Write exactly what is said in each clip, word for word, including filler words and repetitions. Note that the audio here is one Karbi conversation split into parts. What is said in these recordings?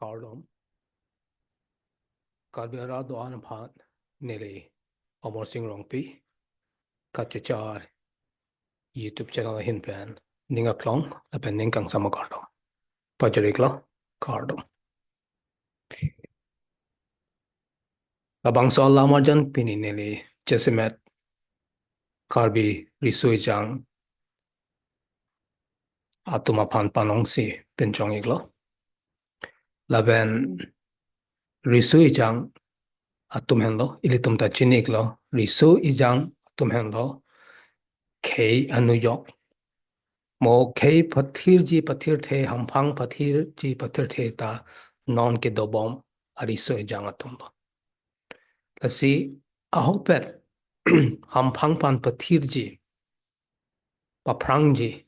Kardom. Karbi arat do-an aphan neli Amarsing Rongpi, Kachechar YouTube channel ahin pen ning aklong lapen ning kangsam akardom pajir-iklo, kardom. Labangso alam arjan pini neli jasemet Karbi riso ejang atum aphan panongsi pinchong-iklo. Lapen riso ejang atum henlo, ilitum ta chini-iklo, riso ejang atum henlo khei anujok. Mo khei pathirji pathirthe, hamphang pathirji pathirthe ta non kedobom ariso ejang atum lo. Lasi ahokpet hamphang aphan pathirji, paphrangji,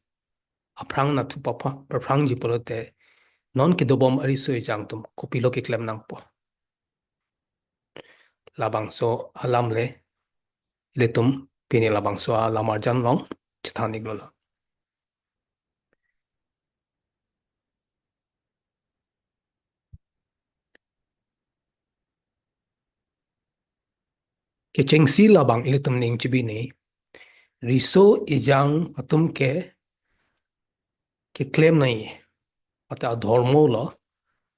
aphrang nathu papha-, paphrangji pulote non kedobom ariso ejang atum kopilo keklem nangpo. Labangso alam le ilitum pini labangso alam arjan along chethan-iklo la. Kechengsi labang ilitum ning chibini, riso ejang atum ke keklem nangji, mate adhormo lo,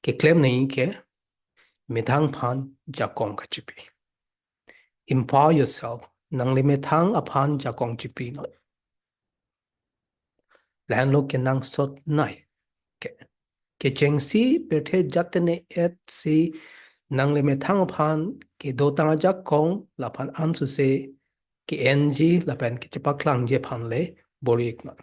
keklem nangji ke methang aphan jakong kachipi. Empower yourself, nangli methang aphan jakong chipinon. Lahenlo kenangsot nei ke. Kechengsi pirthe jat tene-et si nangli methang aphan kedotang ajakong laphan ansose ke-enji lapen kechepaklangji aphan le bor-iknon.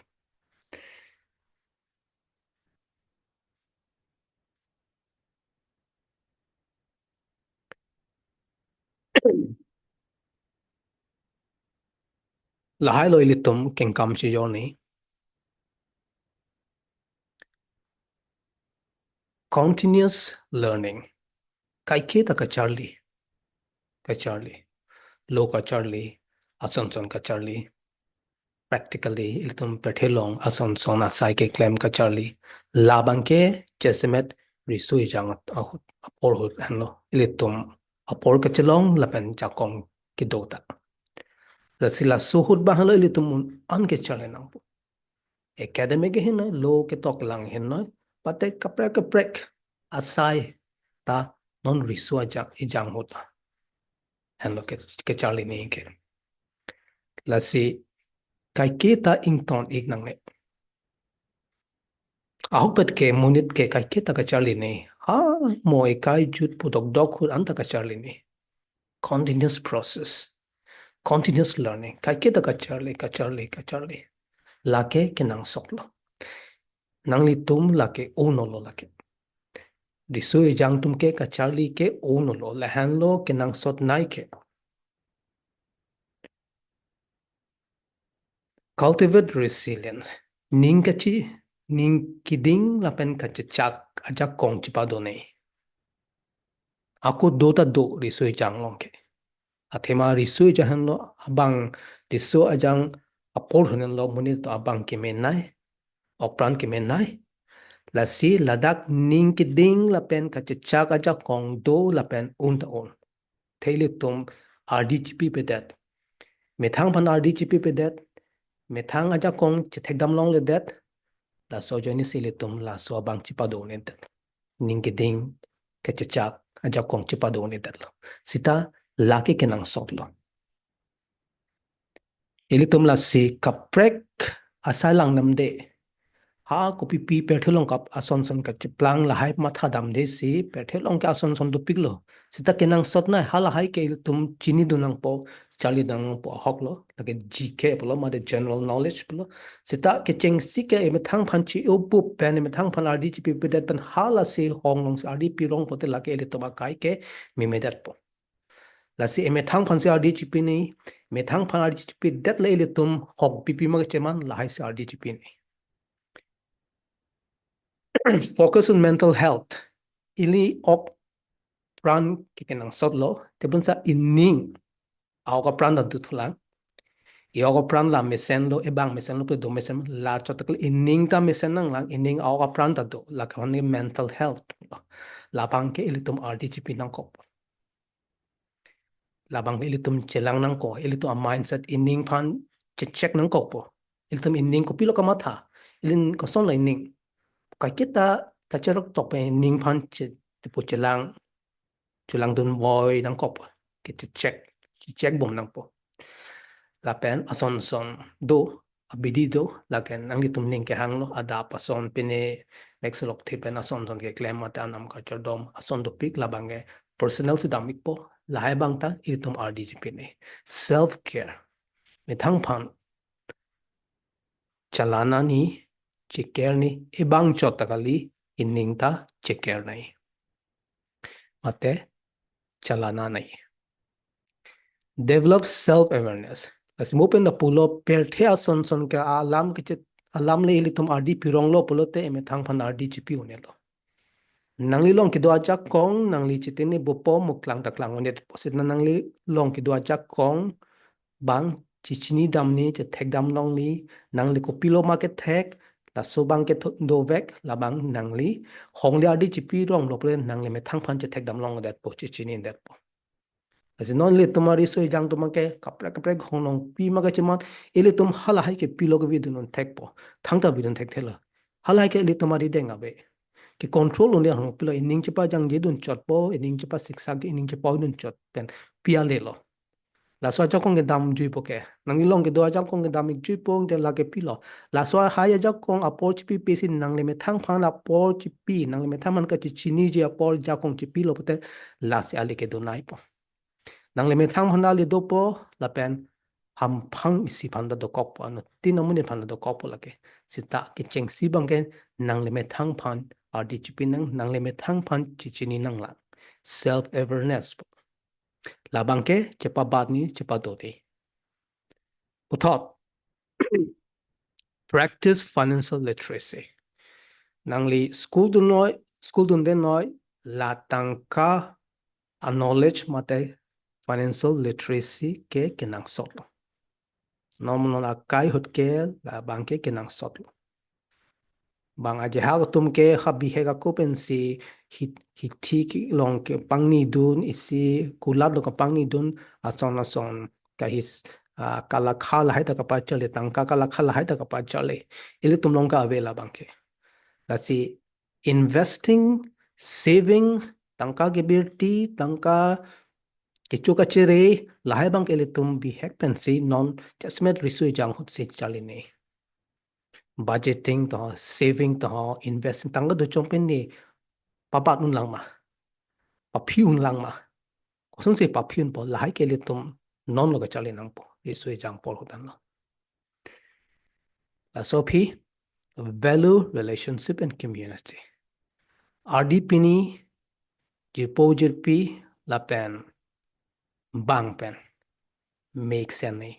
Lahailo ilitum kengkam chijorni. Continuous learning. Kaiketa kacharli. Kacharli. Lo kacharli, asonson kacharli. Practically, ilitum pirthe along asonson asai keklem kacharli. Labang ke jasemet riso ejang ahut, apor ahut henlo. Ilitum apor kachelong lapen jakong kedo ta. Lasi laso ahut abang henlo ilitum un-an kacharli nangpo. Academic ahin noi, lo ketok lang ahin noi, mate kaprek kaprek asai ta non riso aja ejang ahut henlo ke, kacharli nangji ke. Lasi kaiketa ington-ik nangne. Ahokpet ke monit ke kaiketa kacharli nangji. Ha, mo ekai jut pu dokdok ahut anta kacharli nangji. Continuous process. Continuous learning. Kaiketa kacharli, kacharli, kacharli. Lake kenangsot lo. Nanglitum lake unolo lake. Riso ejang atum ke kacharli ke unolo, lahenlo kenangsot nei ke. Cultivate resilience. Ning kachi, ning keding lapen kachechak ajakong chepado nangji. Ako do ta do riso ejang along ke. Athema riso ejang henlo abang, riso ejang apor ahut henlo monit atum abang kemenei, okpran kemenei. Lasi ladak ning keding lapen kachechak ajakong do lapen un ta un. Athe ilitum ardi chipipedet. Methang aphan ardi chipipedet. Methang ajakong chethekdam longledet. Laso ajoine si ilitum laso abang chepado un-edet. Ning keding kachechak ajakong chepado un-edetlo. Seta lake kenangsot lo. Ilitum lasi kaprek asai langdamde. Ha kopipi pirthe along kap asonson kacheplang lahai mathadamde si pirthe along ke asonson dopiklo. Seta kenangsot nei, halahai ke ilitum chinidun nangpo, charlidun nangpo ahok lo, lake G K pulo, mate general knowledge pulo. Seta kechengsi ke emethang aphan chi-obup pen, emethang aphan ardi chipipedet pen halasi hong alongsi ardi pirong pote lake ilitum akai ke memedetpo. Lasi emethang aphansi ardi chipi nangji, methang aphan ardi chipidet le ilitum hok pipi ma kecheman lahai si ardi chipi nangji. Focus on mental health. Ili ok pran ke kenangsot lo, tebonsa ining a-ok apran ta dothulang. I-ok apran la mesenlo, ebang mesenlo, pe do mesen, la chotak le ining ta mesen nanglang, ining a-ok apran ta do, lake hon mental health. Labang ke ilitum ardi chipi nangkok. Labang ke ilitum chelang nangkok, ilitum a-mindset ining aphan che-check nangkokpo. Ilitum ining kopilo kamatha, ilitum kosonlo ining. Kaiketa kacherok tok pen ining aphan che, chepu chelang, chelangdun boi nangkokpo. Ke che-check, che-check bom nangpo. Lapen ason son do, abidi do, lake nanglitum ning kehanglo, adap ason pine, next lok thi pen ason son keklem mate anam kachardom, ason dopik labang ke personal si dam-ikpo, lahai abang ta ilitum ardi chipi ne. Self care. Methang aphan chelana ni, che-care ni, ebang chot ta kali, ining ta che-care nai. Mate chelana nai. Develop self awareness. Lasi mo pen ta pulo pirthe ason son ke alam ke che, alam le ilitum ardi pironglo pulote emethang aphan ardi chipi un-elo. Nangli along kedo ajakong, nangli chitini bopo muklang taklang un-etpo. Sita nangli along kedo ajakong abang chechini damni, chethek dam longni, nangli kopilo ma kethek, laso abang ke tho-, dovek, labang nangli, hongli ardi chipi ronglo pule nangli methang aphan chethek dam longdetpo, chechini detpo. Lasi non ilitum ariso ejang atum ke kaprek kaprek hong nangpi ma kachemat, ilitum halahai ke pilo ke vidun un thekpo, thangta vidun thekthelo. Halahai ke ilitum ari deng ave. Ke control un-e hong pilo, ining chepajangje dun chotpo, ining chepasiksak, ining chepaoi dun chot pen pi ale lo. Laso ajakong kedam juipo ke. Nangli along kedo ajakong kedam-ik juipo, te lake pilo. Laso ahai ajakong apor chipi pesi nangli methang aphan apor chipi, nangli methang aphan kachechiniji apor ajakong chipilo pute lasi ale kedo naipo. Nangli methang aphan ale dopo, lapen hamphang isi aphan ta dokokpo, anuttin amonit aphan ta dokokpo lake. Sita kechengsi abang ke nangli methang aphan ardi chipi nang, nangli methang aphan chechini nanglang. Self awareness. Labang ke chepabat ni, chepado de. Puthot, practice financial literacy. Nangli school dunnoi, school dundenoi, la tangka a-knowledge mate financial literacy ke kenangsotlo. Non non akai ahut ke labang ke kenangsotlo. Bang ajahak atum ke ha bihek ako pensi hi-, hithi along kepangnidun, isi kulat along kepangnidun, ason ason kahis, ah, kalakha lahai ta kapacharli, tangka kalakha lahai ta kapacharli. Ilitum along ke ave labang ke. Lasi investing, saving, tangka kebirti, tangka kecho kachere, lahai abang ke ilitum bihek pensi non jasemet riso ejang ahut si charli ne. Budgeting to, saving to, investing, tangka dochong pen ne pabat unlang ma, paphi unlang ma. Kosonsi paphi unpo, lahai ke ilitum non lo kacharli nangpo, riso ejang apor ahut anlo. Laso aphi, value, relationship and community. Ardi pini, jirpo jirpi, lapen bang pen, me-ik sen ne.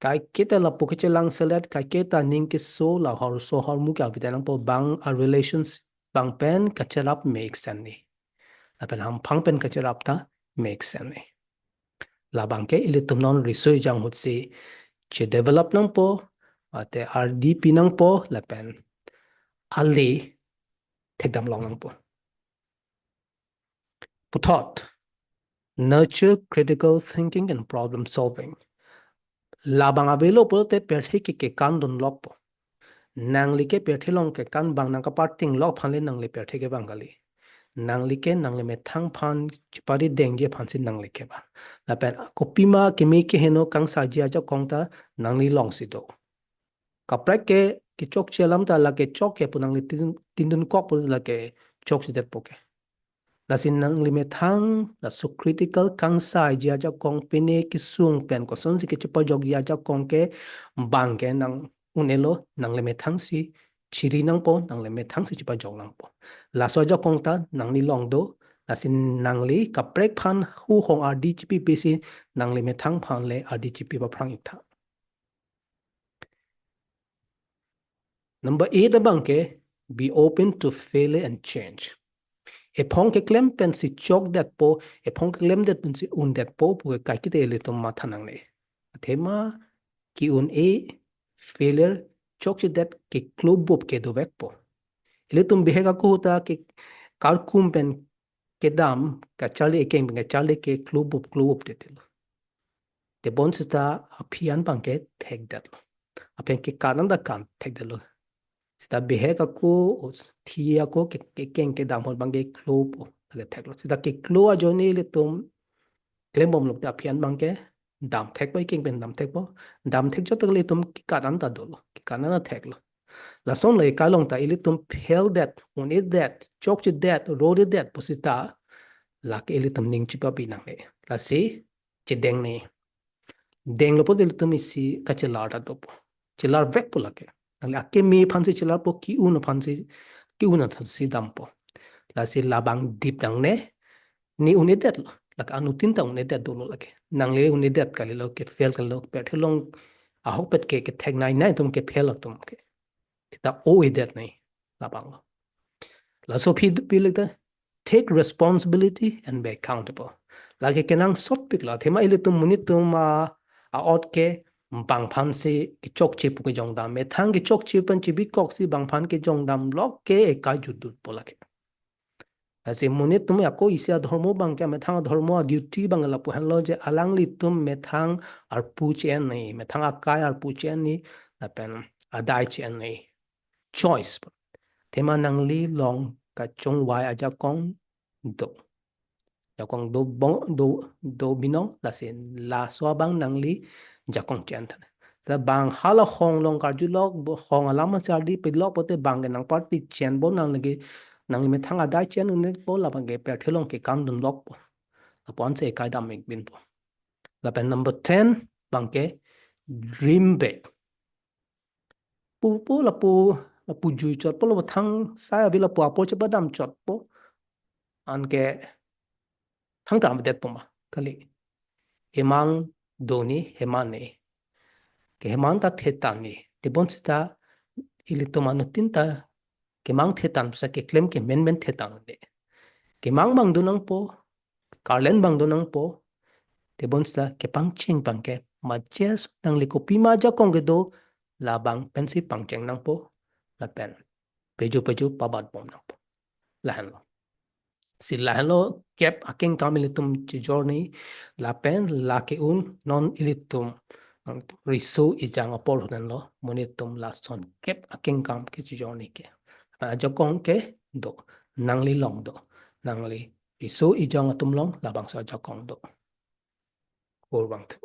Kaiketa lapu kechelangselet, kaiketa ning keso la horso hormu ke avi ta nangpo, bang a-relations, bang pen kacherap me-ik sen ne. Lapen hamphang pen kacherap ta me-ik sen ne. Labang ke ilitum non riso ejang ahut si che-develop nangpo, mate ardi pi nangpo, lapen ale thekdam long nangpo. Puthot, nurture critical thinking and problem solving. Labang avelo pulote pirthe ke kekan dun lokpo. Nangli ke pirthe along kekan abang nang kaparting lok aphan le nangli pirthe kevang kali. Nangli ke nangli methang aphan chepari dengji aphansi nangli kevang. Lapen kopima keme keheno kangsaiji ajakong ta nangli alongsi do. Kaprek ke kechokche alam ta lake chok ke pu nangli tin-, tin dunkok pu lake chokchedetpo ke. Lasi nangli methang laso critical kangsaiji ajakong pine kesung pen kosonsi kechepajokji ajakong ke bang ke nang un-elo, nangli methangsi chiri nangpo, nangli methangsi chepajok nangpo. Laso ajakong ta nangli along do, lasi nangli kaprek aphan hu hong ardi chipi pesi nangli methang aphan le ardi chipi paphrang-ik tha. Number eight abang ke, be open to failure and change. Ephong keklem pensi chokdetpo, ephong keklemdet pensi undetpo pu ke kaiketa ilitum matha nangne. Athema ke-un-e, failure, chokchedet keklobup ke dovekpo. Ilitum bihek ako ahut ta ke karkum pen kedam, kacharli ekeng pen kacharli ke klo bup klo bup det lo. Tebon seta aphi an abang ke thekdetlo. Aphi an ke kan an ta kan thekdetlo. Seta bihek ako, thi ako ke, ke ekeng kedam ahut abang ke klo po, lake theklo. Seta keklo ajoine ilitum klembomlo te aphi an abang ke damthekpo, ekeng pen damthekpo. Damthek chot ta ilitum kekan an ta dolo, kekan an ta theklo. Lason le kalong ta ilitum pheldet, un-edet, chokchedet, roredet pu seta lake ilitum ning chipabi nangne. Lasi chedeng ne. Denglo po ilitum isi kachelar ta dopo. Chelar vekpo lake. Nangli akeme aphansi chelarpo, ke-un aphansi, ke-un aphansi dampo. Lasi labang dip nangne, ne un-edetlo. Lake anuttin ta un-edet dolo lake. Nangli un-edet kalilo, ke-fail kalilo, pirthe along ahokpet ke, kethek nei nei atum ke-fail atum ke. Seta o-edet nei labanglo. Laso aphi pi le ta, take responsibility and be accountable. Lake kenangsotpiklo, athema ilitum monit atum a, a-ot ke bang aphansi kechokche pu kejongdam. Methang kechokche pen chibikoksi bang aphan kejongdam lok ke ekai jutdutpo lake. Lasi monit atum ako isi adhormo abang ke, methang adhormo a-duty abang lapu henlo je alanglitum methang arpu che-en nei, methang akai arpu che-en nei, lapen adai che-en nei. Choice. Athema nangli along kachongvai ajakong do. Jakong do bong, do, do binong, lasi laso abang nangli jakong che-en tha. Seta bang hala hong along karjulok, bo hong alam charli pilok pote bang ke nang party chenbo nang lagi, nangli methang adai che-en un'edetpo labang ke pirthe along kekangdunlokpo. Lapu ansi ekai dam-ik binpo. Lapen number ten abang ke dream big. Pu po lapu, lapu jui chotpo, lapu thang sai ave lapu apor chepadam chotpo. Anke thangta avedetpo ma kali. Emang do ne, heman ne. Ke heman ta thetang ne. Tebon seta ilitum anuttin ta kemang thetang sa keklem ke menmen thetang ne. Kemang abang do nangpo, karlen abang do nangpo. Tebon seta kepangcheng abang ke majer so nangli kopima ajakong kedo labang pensi pangcheng nangpo. Lapen pejo pejo pabat bom nangpo. Lahenlo. Si lahenlo kep akengkam ilitum chejor ne, lapen lake un non ilitum, um, riso ejang apor ahut henlo monit atum lason kep akengkam kechejor ne ke. Lapen ajakong ke do, nangli along do, nangli riso ejang atum along labangso ajakong do. Kurvangthu.